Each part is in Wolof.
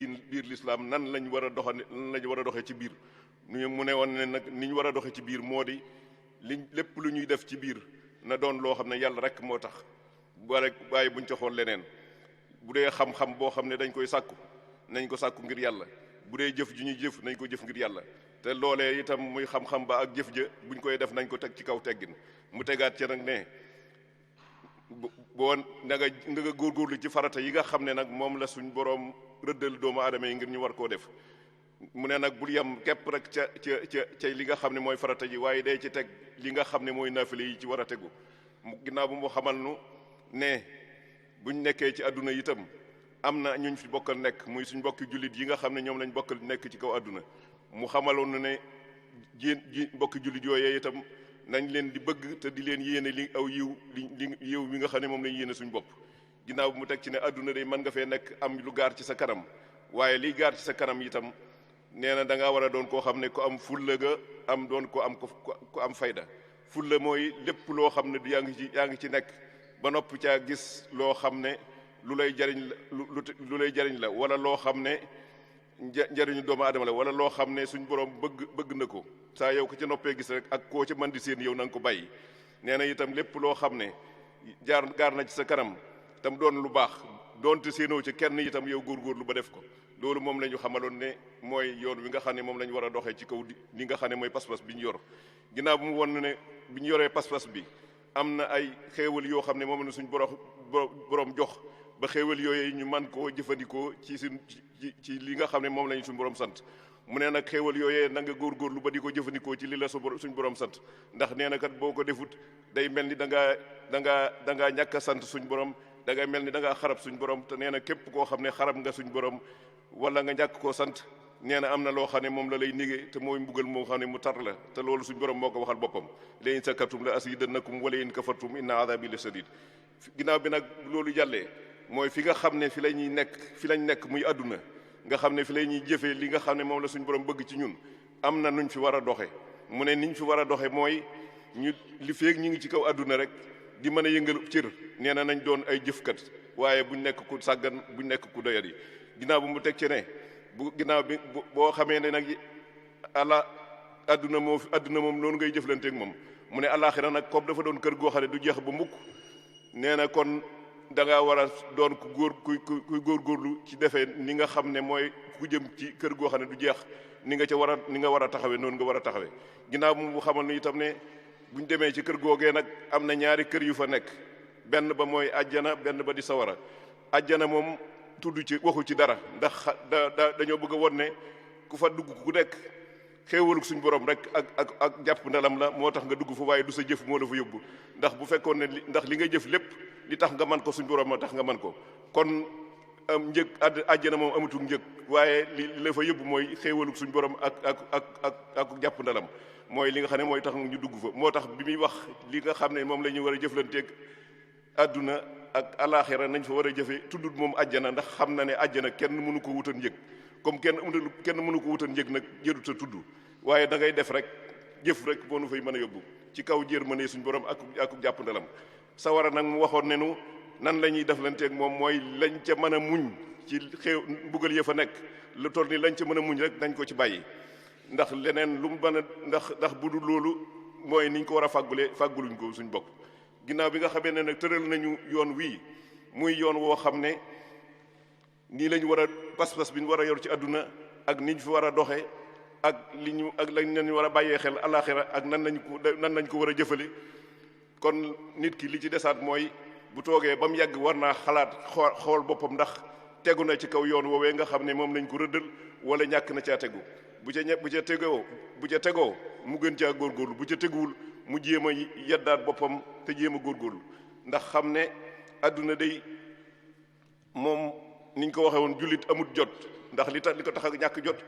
biir lislaam nan lañ war a doxane nan lañ war a doxee ci biir mu ne woon ne nag ni ñu war a doxee ci biir moo di lépp lu ñuy def ci biir na doon loo xam ne yàlla rek moo tax waaye buñ ca xool leneen bu dee xam-xam boo xam ne dañ koy sàkku nañ ko sàkku ngir yàlla bu dee jëf ju ñuy jëf nañ ko jëf ngir yàlla te loolee itam muy xam-xam ba ak jëf ja buñ koy def nañ ko teg ci kaw teggin mu tegaat ca nag ne boo nga góorgóorlu ci farata yi nga xam ne nag moom la suñ boroom rëddal doomu aadama yi ngir ñu war koo def mu ne nag bul yem képp rek ca li nga xam ne mooy farata ji waaye day ci teg li nga xam ne mooy naafile yi ci war a tegu ginnaaw bu mu xamal nu ne buñ nekkee ci àdduna itam am na ñuñ fi bokkal nekk muy suñ mbokki jullit yi nga xam ne ñoom lañ bokkal nekk ci kaw àdduna mu xamaloon nu ne mbokki jullit yooyee itam nañ leen di bëgg te di leen yéene li aw yiw li yiw mi nga xam ne moom lañ yéene suñ bopp ginnaaw bu mu teg ci ne àdduna day mën nga fee nekk am lu gaar ci sa kanam waaye liy gaar ci sa kanam itam nee na da ngaa war a doon koo xam ne ku am fulla ga am doon ko am fayda fulla mooy lépp loo xam ne yaa ngi ci nekk ba nopp caa gis loo xam ne lu lay jariñ la wala loo xam ne njariñu doomu aadama la wala loo xam ne suñ borom bëgg na ko saa yow ko ca noppee gis rek ak koo ca mën di seen yow na nga ko bàyyi nee na itam lépp loo xam ne gaar na ci sa kanam tam doon lu baax doonte séenoo ci kenn itam yow góorgóorlu ba def ko loolu moom la ñu xamaloon ne mooy yoon wi nga xam ne moom la ñu war a doxee ci kaw li nga xam ne mooy pas-pas bi ñu yor ginnaaw bu mu won ne bi ñu yoree pas-pas bi am na ay xéewal yoo xam ne moom la suñ borom jox ba xéewal yooyu ñu man koo jëfandikoo ci li nga xam ne moom lañu suñ borom sant mu ne nag xéewal yooyee na nga góorgóorlu ba di ko jëfandikoo ci li la suñ borom sant ndax nee na kat boo ko defut day mel ni da ngaa ñàkk a sant suñ borom da ngay mel ni da ngaa xarab suñ borom te nee na képp koo xam ne xarab nga suñ borom wala nga ñàkk koo sant nee na am na loo xam ne moom la lay nige te mooy mbugal moo xam ne mu tar la te loolu suñ borom moo ko waxal boppam la in sakartum la azidannakum wala in kafartum inna azabi la shadid ginnaaw bi nag loolu jàllee mooy fi nga xam ne fi lañ nekk muy àdduna nga xam ne fi la ñuy jëfee li nga xam ne moom la suñ borom bëgg ci ñun am na nuñ fi war a doxe mu ne niñ fi war a doxe mooy ñu li feeg ñi ngi ci kaw àdduna rek di mën a yëngal cër nee na nañ doon ay jëfkat waaye buñ nekk ku sàggan buñ nekk ku doyat yi ginnaaw bu mu teg ci ne ginnaaw bi boo xamee ne nag àdduna moom loolu ngay jëflanteeg moom mu ne àllaaxira nag comme dafa doon kër goo xam ne du jeex ba mukk nee na kon da ngaa war a doon kuy góorgóorlu ci defee ni nga xam ne mooy ku jëm ci kër goo xam ne du jeex ni nga war a taxawee noonu nga war a taxawee ginnaaw mu xamal ni itam ne buñ demee ci kër googee nag am na ñaari kër yu fa nekk benn ba mooy àjjana benn ba di sawara àjjana moom tudd ci waxu ci dara ndax dañoo bëgg a won ne ku fa dugg ku nekk xéewaluk suñ borom rek ak jàpp ndalam la moo tax nga dugg fa waaye du sa jëf moo la fa yóbbu ndax bu fekkoon ne ndax li nga jëf lépp li tax nga man ko suñ borom moo tax nga man ko kon am njëg àjjana moom amatul njëg waaye li la fa yóbbu mooy xéewaluk suñ borom ak jàpp ndalam mooy li nga xam ne mooy tax ñu dugg fa moo tax bi muy wax li nga xam ne moom la ñu war a jëflanteeg àdduna ak alaaxira nañ fa war a jëfe tuddut moom àjjana ndax xam na ne àjjana kenn mënu ko wutal njëg comme kenn mënu ko wutal njëg nag jërut a tudd waaye da ngay def rek jëf rek boo nu fay mën a yóbbu ci kaw jër mënee suñ borom ak jàpp ndalam sawara nag mu waxoon ne nu nan la ñuy deflanteeg moom mooy lañ ca mën a muñ ci xew mbugal ya fa nekk lu toll ni lañ ca mën a muñ rek nañ ko ci bàyyi ndax leneen lu mu mën a ndax bu dul loolu mooy niñ ko war a fàgguluñ ko suñ bopp ginnaaw bi nga xamee ne nag tëral nañu yoon wii muy yoon woo xam ne nii lañu war a pas-pas bi ñu war a yor ci àdduna ak niñ fi war a doxe ak lañ lañu war a bàyyee xel alaxira ak nan nañ ko war a jëfale kon nit ki li ci desaat mooy bu toogee ba mu yàgg war naa xalaat xool boppam ndax tegu na ci kaw yoon woowee nga xam ne moom lañ ko rëddal wala ñàkk na caa tegu bu ca tegoo mu gën caa góorgóorlu bu ca teguwul mu jéem a yeddaat boppam te jéem a góorgóorlu ndax xam ne àdduna day moom niñ ko waxee woon jullit amut jot ndax li ko tax ak ñàkk jot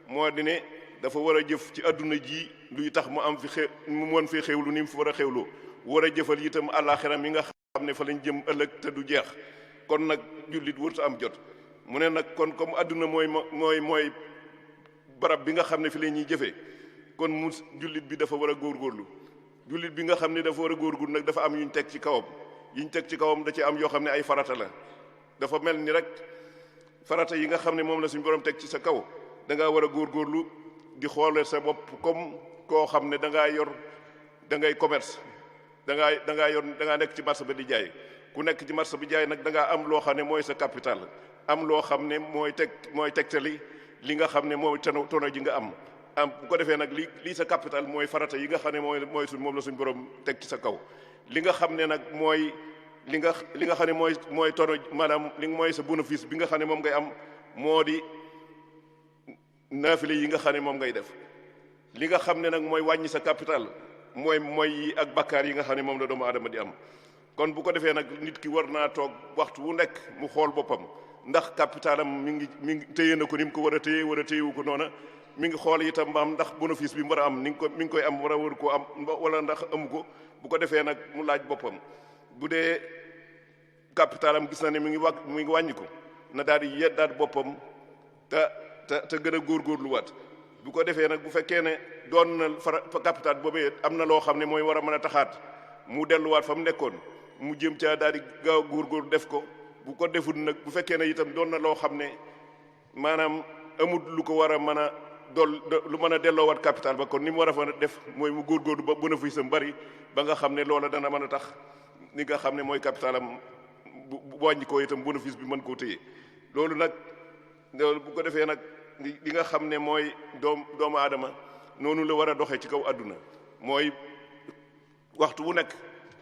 moo di ne dafa war a jëf ci àdduna ji luy tax mu am fi mu mën fee xewlu ni mu fi war a xewloo war a jëfal itam àllaaxira mi nga xam ne fa lañ jëm ëllëg te du jeex kon nag jullit warut am jot mu ne nag kon comme àdduna mooy barab bi nga xam ne fi la ñuy jëfee kon mu jullit bi dafa war a góorgóorlu jullit bi nga xam ne dafa war a góorgóorlu nag dafa am yuñ teg ci kawam da ci am yoo xam ne ay farata la dafa mel ni rek farata yi nga xam ne moom la suñu borom teg ci sa kaw da ngaa war a góorgóorlu di xoole sa bopp comme koo xam ne da ngay commerce da ngaa nekk ci marché ba di jaay ku nekk ci marché bi jaay nag da ngaa am loo xam ne mooy sa capital am loo xam ne mooy tegtali li nga xam ne mooy tono ji nga am bu ko defee nag lii sa capital mooy farata yi nga xam ne moom la suñu borom teg ci sa kaw li nga xam ne nag mooy li nga xam ne mooy tono maanaam li mooy sa bénéfice bi nga xam ne moom ngay am moo di naafile yi nga xam ne moom ngay def li nga xam ne nag mooy wàññi sa capital mooy yi ak bakkaar yi nga xam ne moom la doomu aadama di am kon bu ko defee nag nit ki war naa toog waxtu wu nekk mu xool boppam ndax capitalam mi ngi téye na ko ni mu ko war a téye wala téyewu ko noona mi ngi xool itam ba am ndax bénéfice bi mu war a am mi ngi koy am war koo am wala ndax amu ko bu ko defee nag mu laaj boppam bu dee capitalam gis na ne mi ngi wàññi ko na daal di yeddaat boppam te gën a góorgóorluwaat bu ko defee nag bu fekkee ne doon na capital boobee am na loo xam ne mooy war a mën a taxaat mu delluwaat fa mu nekkoon mu jëm caa daal di gaaw góorgóor def ko bu ko deful nag bu fekkee ne itam doon na loo xam ne maanaam amul lu ko war a mën a lu mën a delloowaat capital ba kon ni mu war a fa def mooy mu góorgóorlu ba bénéfice am bari ba nga xam ne loola dana mën a tax ni nga xam ne mooy capitalam bu wàññi ko itam bénéfice bi mën koo téye loolu nag bu ko defee nag li nga xam ne mooy doomu aadama noonu la war a doxee ci kaw àdduna mooy waxtu wu nekk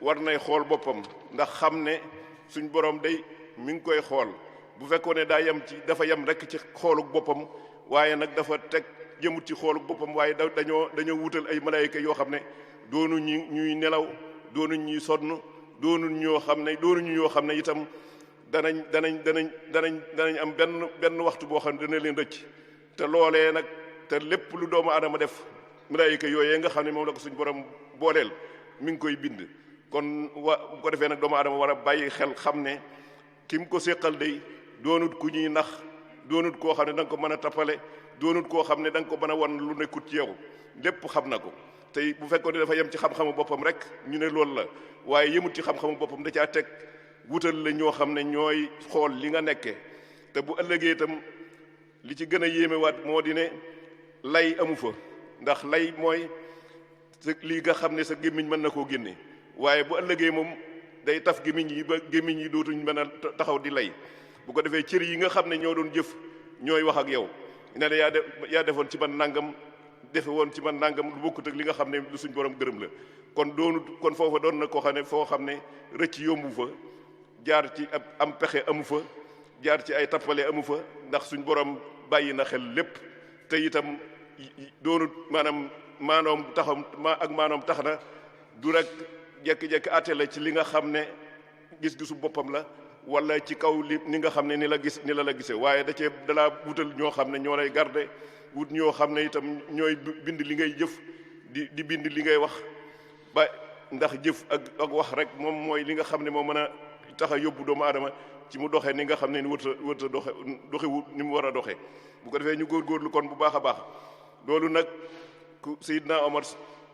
war nay xool boppam ndax xam ne suñ borom day mi ngi koy xool bu fekkoon ne dafa yem rek ci xooluk boppam waaye nag dafa teg jëmut ci xooluk boppam waaye dañoo wutal ay malaayika yoo xam ne doonuñu ñuy nelaw doonuñ ñuy sonn doonuñ ñoo xam ne itam danañ am benn waxtu boo xam ne dana leen rëcc te loolee nag te lépp lu doomu aadama def malaayika yooyee nga xam ne moom la ko suñ borom booleel mi ngi koy bind kon bu ko defee nag doomu aadama war a bàyyi xel xam ne ki mu ko séqal day doonut ku ñuy nax doonut koo xam ne da nga ko mën a tappale doonut koo xam ne da nga ko mën a wan lu nekkut ci yow lépp xam na ko tey bu fekkoon ne dafa yem ci xam-xamu boppam rek ñu ne loolu la waaye yemut ci xam-xamu boppam da caa teg wutal la ñoo xam ne ñooy xool li nga nekkee te bu ëllëgee itam li ci gën a yéemewaat moo di ne lay amu fa ndax lay mooy li nga xam ne sa gémmiñ mën na koo génne waaye bu ëllëgee moom day taf gémmiñ yi ba gémmiñ yi dootuñ mën a taxaw di lay bu ko defee cër yi nga xam ne ñoo doon jëf ñooy wax ak yow ne la yaa defoon ci man nangam defe woon ci man nangam lu bokkut ak li nga xam ne lu suñ borom gërëm la kon foofa doon na koo xam ne foo xam ne rëcc yombu fa jaar ci am pexe amu fa jaar ci ay tappale amu fa ndax suñ borom bàyyi na xel lépp te itam doonut maanoom tax na du rek jekki-jekki àtte la ci li nga xam ne gis-gisu boppam la wala ci kaw ni nga xam ne ni la gisee waaye dalaa wutal ñoo xam ne ñoo lay garde wut ñoo xam ne itam ñooy bind li ngay jëf di bind li ngay wax ba ndax jëf ak wax rek moom mooy li nga xam ne moo mën a tax a yóbbu doomu aadama ci mu doxee ni nga xam ne ni wërta doxewu ni mu war a doxee bu ko defee ñu góorgóorlu kon bu baax a baax loolu nag ku Seydina Omar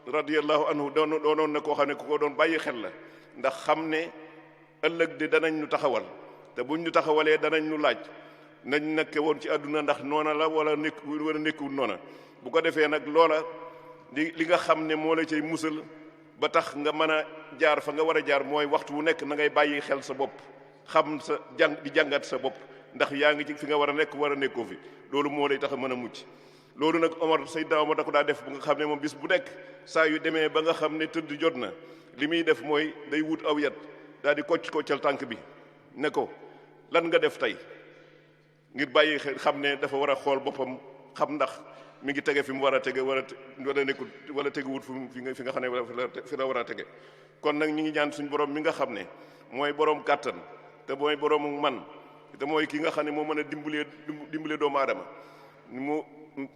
radiyallahu anhu doonoon na koo xam ne ku ko doon bàyyi xel la ndax xam ne ëllëg de danañ ñu taxawal te buñ ñu taxawalee danañ ñu laaj nañ nekke woon ci àdduna ndax noona la wala nekkuwul noona bu ko defee nag loola li nga xam ne moo la cay musal ba tax nga mën a jaar fa nga war a jaar mooy waxtu wu nekk na ngay bàyyi xel sa bopp xam sa di jàngat sa bopp ndax yaa ngi ci fi nga war a nekk war a nekkoo fi loolu moo lay tax a mën a mucc loolu nag Seydina Omar da ko daa def bu nga xam ne moom bis bu nekk saa yu demee ba nga xam ne tëdd jot na li muy def mooy day wut aw yat daal di koccal tànk bi ne ko lan nga def tey ngir bàyyi xam ne dafa war a xool boppam xam ndax mi ngi tege fi mu war a tege wala nekkul wala tegewut fi nga xam ne fi la war a tege kon nag ñi ngi ñaan suñu borom mi nga xam ne mooy borom kàttan te mooy boroomu man te mooy ki nga xam ne moo mën a dimbale doomu aadama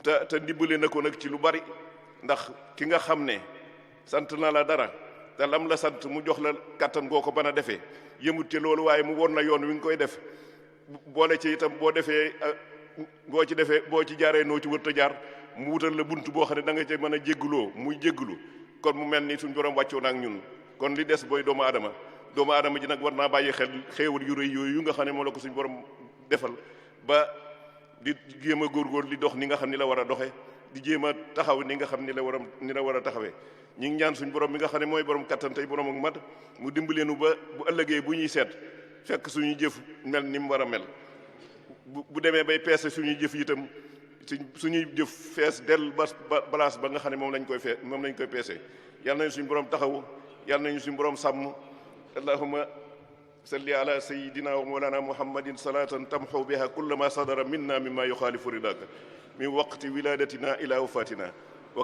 te dimbale na ko nag ci lu bari ndax ki nga xam ne sant na la dara te lam la sant mu jox la kàttan goo ko mën a defee yëmut ci loolu waaye mu won na yoon wi nga koy def boole ci itam boo ci jaaree noo ci wërta jaar mu wutal la bunt boo xam ne da nga ci mën a jégguloo muy jéggulu kon mu mel ni suñ borom wàccoo na ak ñun kon li des booy doomu aadama ji nag war naa bàyyi xel xéewal yu rëy yooyu nga xam ne moo la ko suñ borom defal ba di jéem a góorgóor di dox ni nga xam ni la war a doxe di jéem a taxaw ni nga xam ni la war a taxawee ñi ngi ñaan suñu borom mi nga xam ne mooy borom kattan tey borom ak mat mu dimbaleenu ba bu ëllëgee bu ñuy seet fekk suñuy jëf mel ni mu war a mel bu demee bay peese suñuy jëf itam suñuy jëf fees del balaas ba nga xam ne moom lañ koy peese yàlla nañu suñu borom taxaw yàlla nañu suñu borom sàmm allahumma salli ala sayidina wa mawlana muhammadin salatan tamxu biha kulla ma sadara minna mimma yuxaalifu ridaka min waqti wiladatina ila wafatina